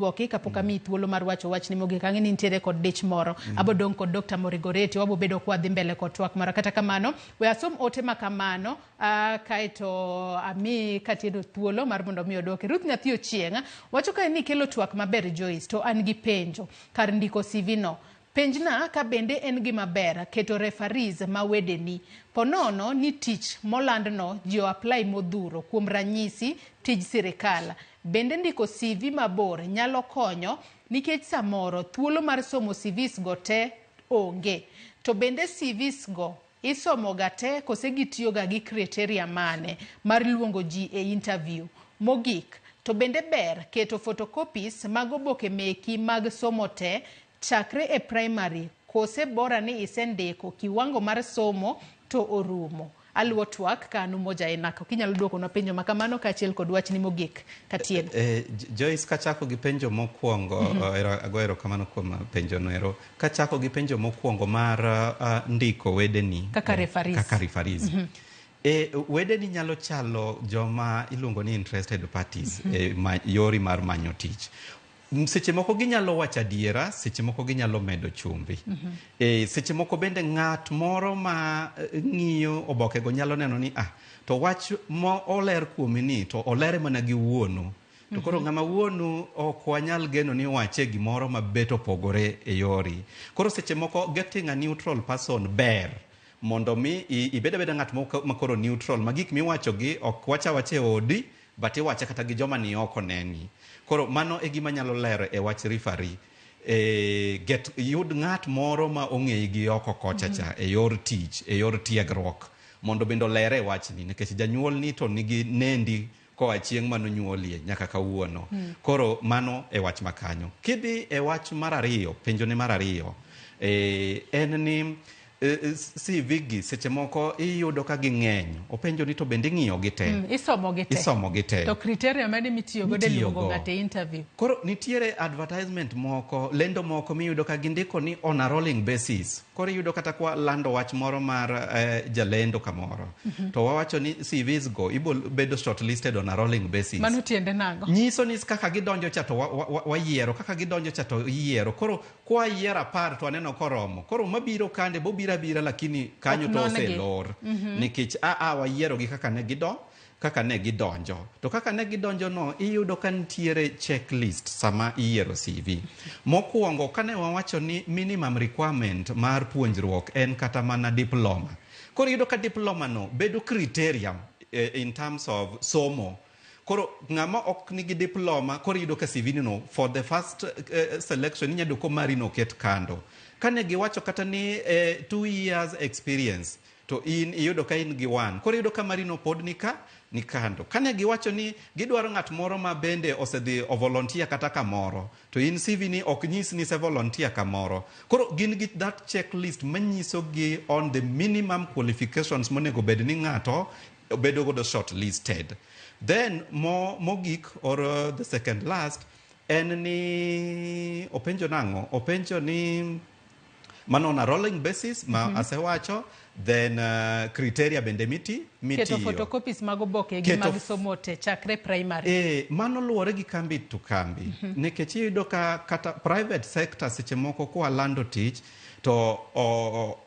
Duoki kapok amiyi thuolo mar wacho wachni mogik. Ang'e ni nitiere kod dich moro. Abo dong' kod Dr. Morigoreti, wabo bedo kwa dhi mbele kod twak mara. Kata kamano, we asom ote ma kamano, kaeto ami Katieno thuolo mar mondo mi oduoki. Ruth Nyathi Ochieng' wacho kae ni kelo twak maber Joyce, to an gi penjo. Kar ndiko CV no, penjna ka bende en gima ber keto referees ma wedeni. Po nono ni tich molandno ji o apply modhuro, kuom ranyisi tij sirikal. Bende ndiko CV mabor nyalo konyo nikech samoro thuolo mar somo CVs go te onge. To bende CVs go isomoga te kose gitiyoga gi criteria mane mar luongo ji e interview? Mogik, to bende ber keto photocopies mag oboke meki mag somo te chakre e primary kose bora ni isendiko kiwango mar somo to orumo? Aluwo twak ka an Umoja Enako. Kinyalo duokonwa penjo ma kamano kaachiel kod wachni mogik Katieno. Joyce, kachako gi penjo mokwongo, ago erokamano kuom penjo no ero. Kachako gi penjo mokwongo mar ndiko wedeni kaka referees. Kaka referees. Wedeni nyalo chalo joma iluongo ni interested parties yori mar manyo tich. Seche moko ginyalo wacho adiera, seche moko ginyalo medo chumbi. Seche moko bende ng'at moro ma ng'iyo obokego nyalo neno ni to wach ma oler kuomi ni to olere mana gi wuonu. To koro ng'ama wuonu ok wanyal geno ni owache gimoro mabet opogore e yori. Koro seche moko getting a neutral person ber mondo mi ibed abeda ng'at ma koro neutral, ma gik miwacho gi ok wach awacha e odi, but iwache kata gi joma ni oko neni. Koro mano e gima nyalo lero e wach referee. Get, yud ng'at moro ma ong'eyi gi oko kocha cha e yor tich, e yor tiegruok, mondo bende olere e wachni, nikech janyuolni to nigi nendi koa chieng' manonyuolie nyaka kawuono. Koro mano e wach makanyo. Kidhi e wach mar ariyo, penjone mar ariyo, en ni CV gi seche moko iyudo ka ging'eny. Openjo ni to bende ing'iyo gi te. Isomo gi te. Isomo gi te. To criteria mane mitiyo godo e luongo Mitiyogo. ng'ato e interview? Koro nitiere advertisement moko, lendo moko miyudo ka gindiko ni on a rolling basis. Koro iyudo kata kwa lando wach moro mar jalendo kamoro. To wawacho ni CVs go ibo bedo shortlisted on a rolling basis. Mano tiende nang'o? Nyiso ni kaka gidonjo cha to wayiero, kaka gidonjo cha to iyiero. Koro kwa yiero 10 to aneno koromo. Koro mabiro kande bobiro abira, lakini kanyo Ok to non-gi. oselor. Nikech wayiero gi kaka ne gido, kaka ne gidonjo. To kaka ne gidonjo no, iyudo ka nitiere checklist sama iyiero CV. Mokwongo, kane wawacho ni minimum requirement mar puonjruok en kata mana diploma. Koro iyudo ka diploma no bedo criteria in terms of somo. Koro ng'ama ok nigi diploma, koro iyudo ka CV ni no for the first selection inyalo yudo ko mari no oket kando. Kane giwacho kata ni 2 years experience, to in iyudo ka in gi 1. Koro iyudo ka mari no pod ni kando. Kane giwacho ni gidwaro ng'at moro ma bende osedhi o volunteer kata kamoro, to in CV ni ok nyis ni ise volunteer kamoro. Koro gin gi that checklist manyiso gi on the minimum qualifications monego bed ni ng'ato bedo godo shortlisted. Then mogik or the second last en ni openjo nang'o? Openjo ni mano on a rolling basis ma asewacho, then criteria bende mitiyo. Keto photocopies mag oboke gi Keto mag somo te chakre primary. Mano luwore gi kambi to kambi. Nikech iyudo ka kata private sector seche moko kwa lando tich to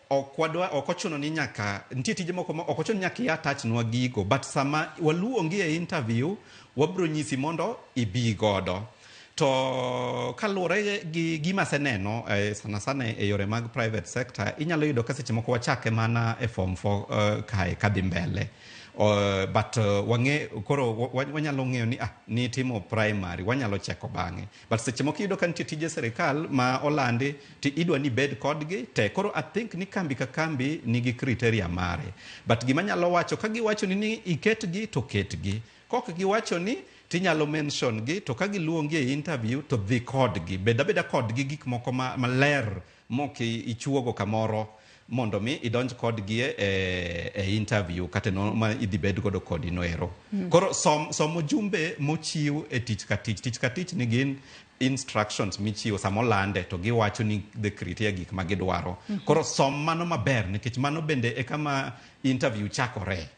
ok wadwa, ok ochuno ni nyaka nitie tije moko ma ok ochuno ni nyaka i attach nwa gigo, but sama waluongi e interview wabro nyisi mondo ibi godo. To kaluwore gi gima aseneno, sana sana e yore mag private sector, inyalo yudo ka seche moko wachake mana e form 4 kae kadhi mbele. But wang'e, koro wanyalo ng'eyo ni nitimo primary, wanyalo cheko bang'e. But seche moko iyudo ka nitie tije sirikal ma olandi to idwa ni ibed kodgi te. Koro I think ni kambi ka kambi nigi criteria mare. But gima anyalo wacho, ka giwacho ni iketgi to ketgi. Kok giwacho ni tinyalo mention gi, to ka giluongi e interview to dhi kodgi. Bed abeda kodgi gik moko maler mok ichuogo kamoro mondo mi idonj kodgi e interview kata no ma idhi bed godo kodi no ero. Koro som ujumbe mochiw e tich ka tich. Tich ka tich nigi instructions michiwo sama olande to giwacho ni the criteria gik ma gidwaro. Koro som mano maber nikech mano bende e kama interview chakore.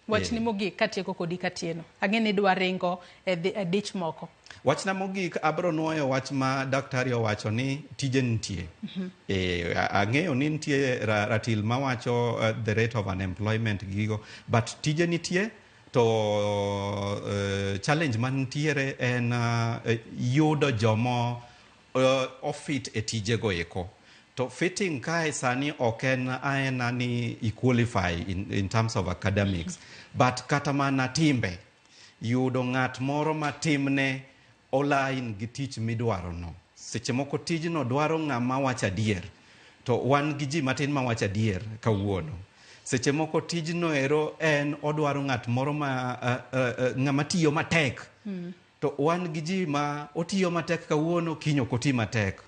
Wachni mogik katieko kodi Katieno. Ang'e ni idwa ringo e e dich moko. Wachna mogik abro nuoyo wach ma daktari owacho ni tije nitie. E, ang'eyo ni nitie ratil mawacho the rate of unemployment gigo, but tije nitie to challenge mantiere en yudo jomo ofit e tijego eko. To fitting kae sani ok en aena ni i qualify in terms of academics, but kata mana timbe, yudo ng'at moro ma timne olain gi tich midwaro no. Seche moko tijno dwaro ng'ama wacho adier, to wan gi ji matin mawacho adier kawuono. Seche moko tijno ero en odwaro ng'at moro ma ng'ama tiyo matek. To wan gi ji ma otiyo matek kawuono, kiny ok oti matek,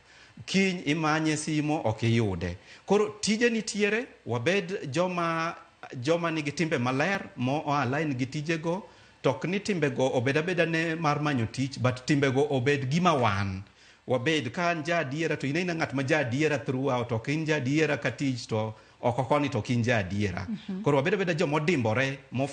kiny imanye simo ok iyude. Koro tije nitiere, wabed joma nigi timbe maler mo align gi tijego, to ok ni timbego obed abeda ne mar manyo tich, but timbego obed gima wan wabed. Ka an ja adiera to in aina ng'at ma ja adiera throughout, ok in ja adiera ka tich to oko koni to ok in ja adiera. Koro wabed abeda joma odimbore mo.